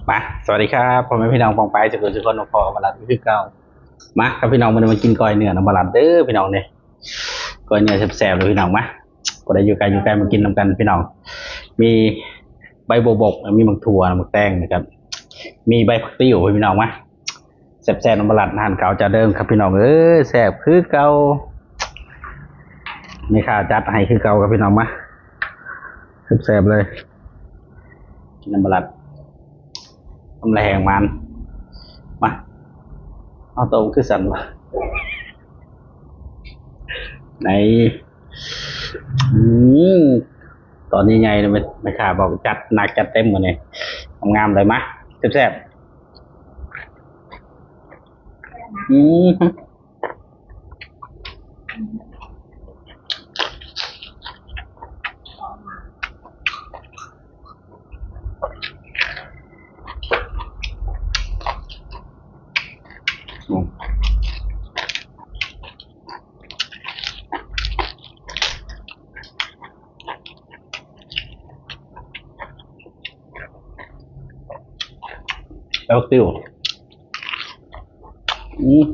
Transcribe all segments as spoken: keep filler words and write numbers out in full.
มา สวัสดีครับ พ่อแม่พี่น้องปองไปาย สุขุมสุขคน พ่อมาลัดคือเก่า มาครับพี่น้อง มื้อนี้มากินก้อยเนื้อน้ำบาลัดเด้อพี่น้องเนี่ย ก้อยเนื้อแซ่บๆเลยพี่น้อง มา ผู้ใดอยู่ไกลอยู่ใกล้มากินนำกันพี่น้อง มีใบบัวบก มีหมากถั่ว หมากแตงนะครับ มีใบผักติ้วพี่น้อง มา แซ่บๆน้ำบาลัดอาหารเก่าเจ้าเดิมครับพี่น้องเอ้ย แซ่บคือเก่า แม่ค้าจัดให้คือเก่าครับพี่น้อง มา แซ่บๆเลย กินน้ำบาลัด ทำแรงมัน มา เอาโตคือสันวะ ไหน อืม ตอนนี้ไง แม่ค้าบอกจัดหนักจัดเต็มหมดเลย งามๆเลย มา แซ่บๆ อืม แล้วติว อืม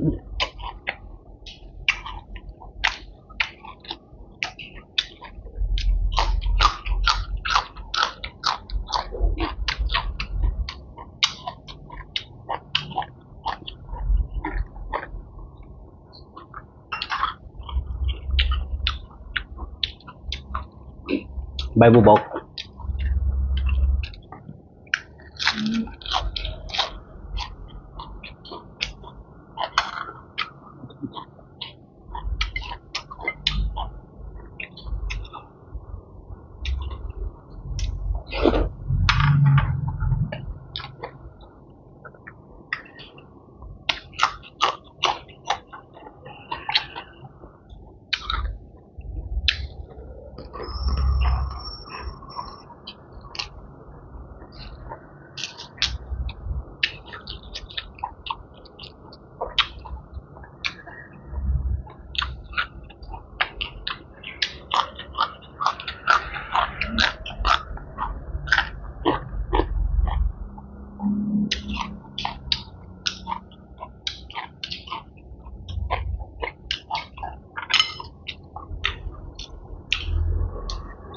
ใบบัวบก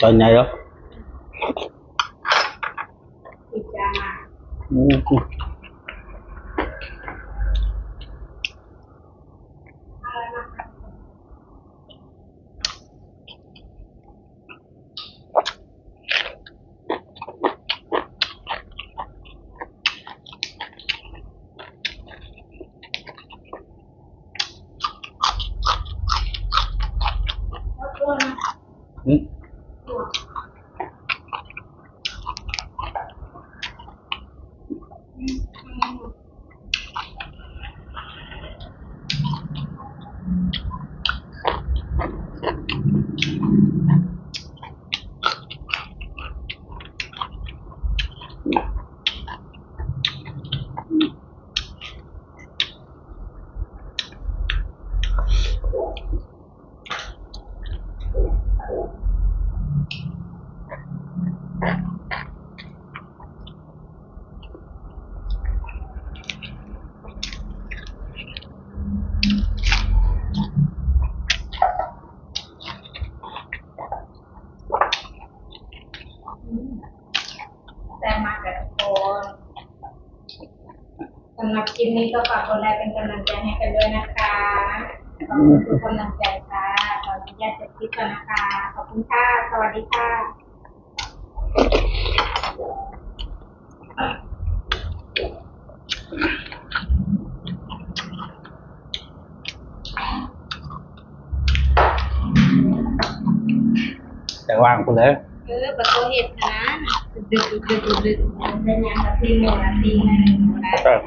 ตอนไหนเหรอ อีกจานมา อืม อืม แซ่บมากเลยทุกคน สำหรับคลิปนี้ก็ฝากกดไลค์เป็นกำลังใจให้กันด้วยนะคะ ขอบคุณทุกกำลังใจค่ะ ขออนุญาตจบคลิปก่อนนะคะ ขอบคุณค่ะ สวัสดีค่ะ แต่ว่างกูเลย เออ ประตูเห็ดนะ ดึกๆๆๆๆ เป็นยังกับพี่โมนะ พี่นั่นนะ เออ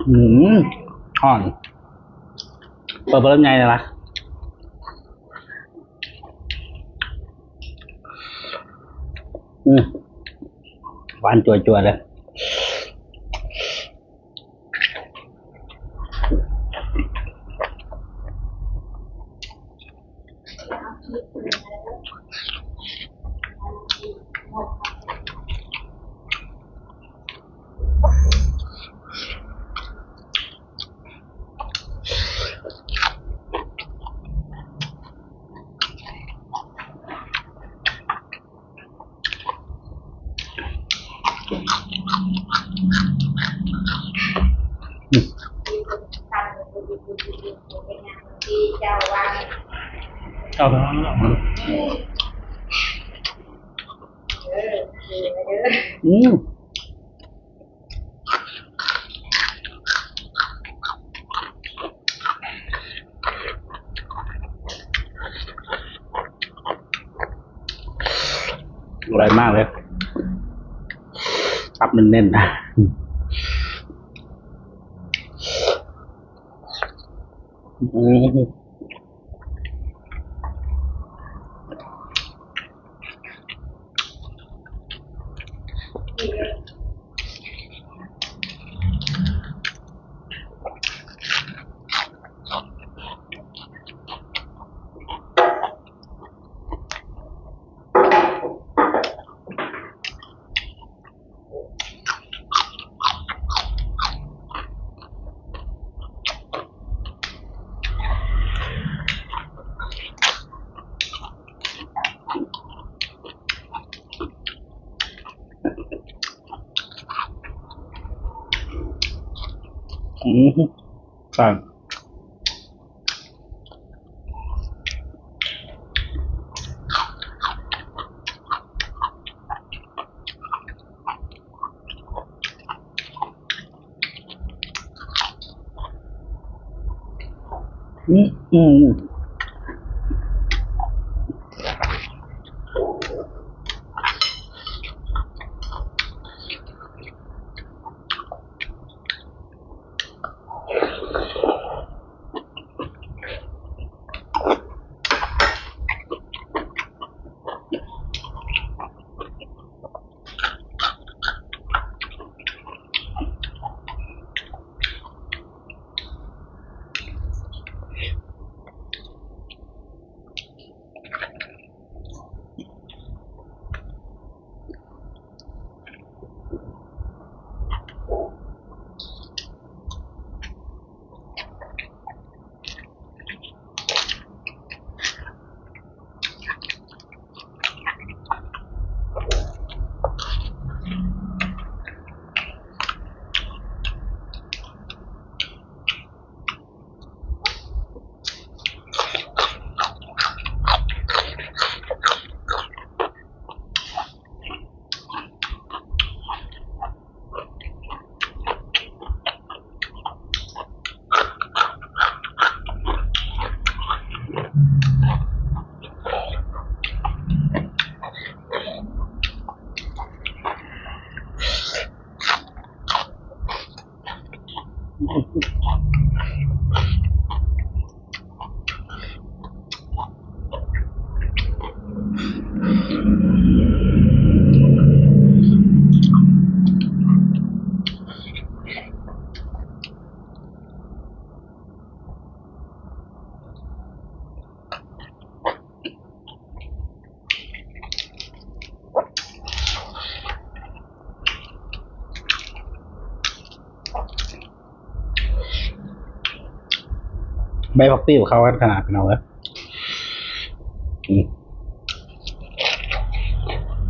อืม อ่อน เปิดเปิดไงนะ อืม หวานจั่วๆเลย เอาไปแล้ว อืม อร่อยมากเลย ตับแน่นๆนะ อืม อืม ใช่ อืม อืม ใบผักติ้วเข้ากันขนาดพี่น้องเอ้ย อืม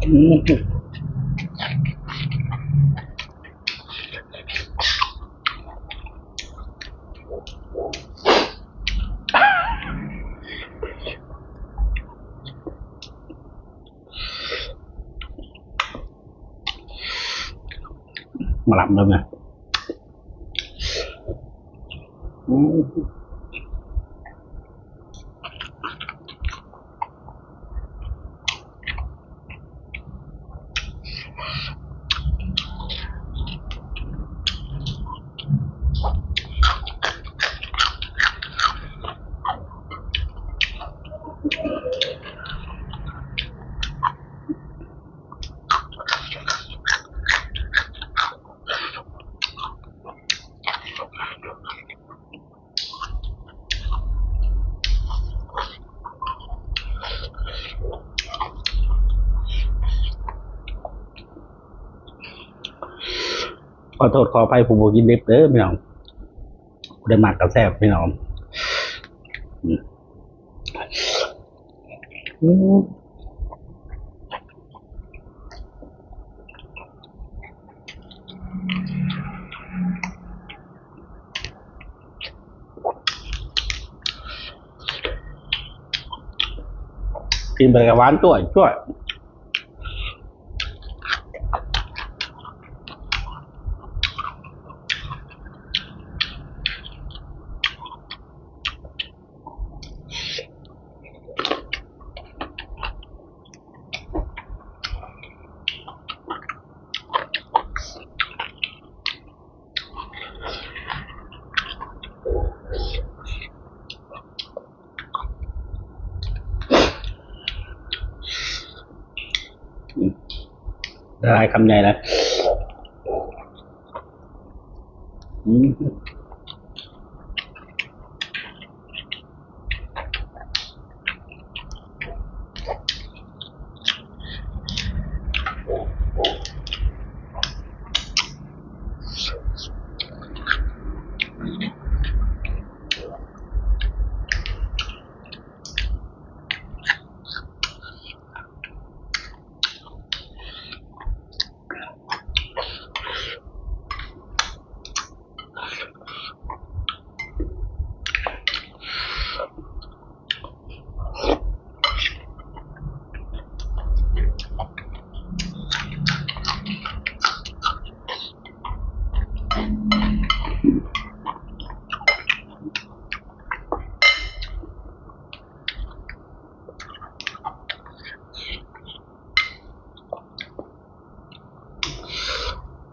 อืม มาลำแล้วไง อืม อื ขอโทษขออภัยผู้บ่กินดิบเด้อพี่น้อง ผู้ได้มากก็แซ่บพี่น้อง อืม อืม กินไปกับหวานจ้วยจ้วย อืม ละลายคำใหญ่เลย อืม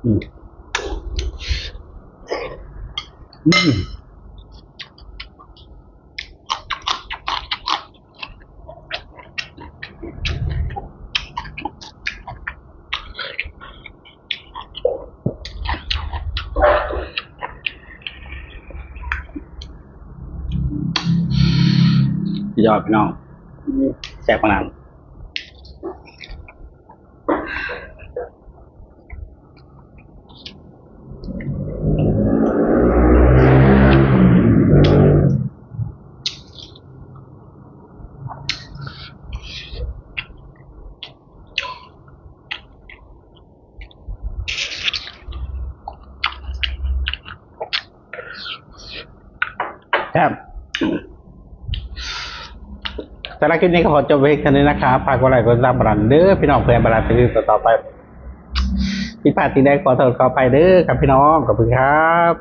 อืม อืม ยอดพี่น้อง แซ่บขนาด ครับ สำหรับคลิปนี้ก็ขอจบไว้แค่นี้นะครับ ฝากกดไลค์กดติดตามบรันเด้อพี่น้อง เพื่อนบรันไปดูต่อๆไป ผิดพลาดที่ใดขอโทษขออภัยเด้อครับพี่น้อง ขอบคุณครับ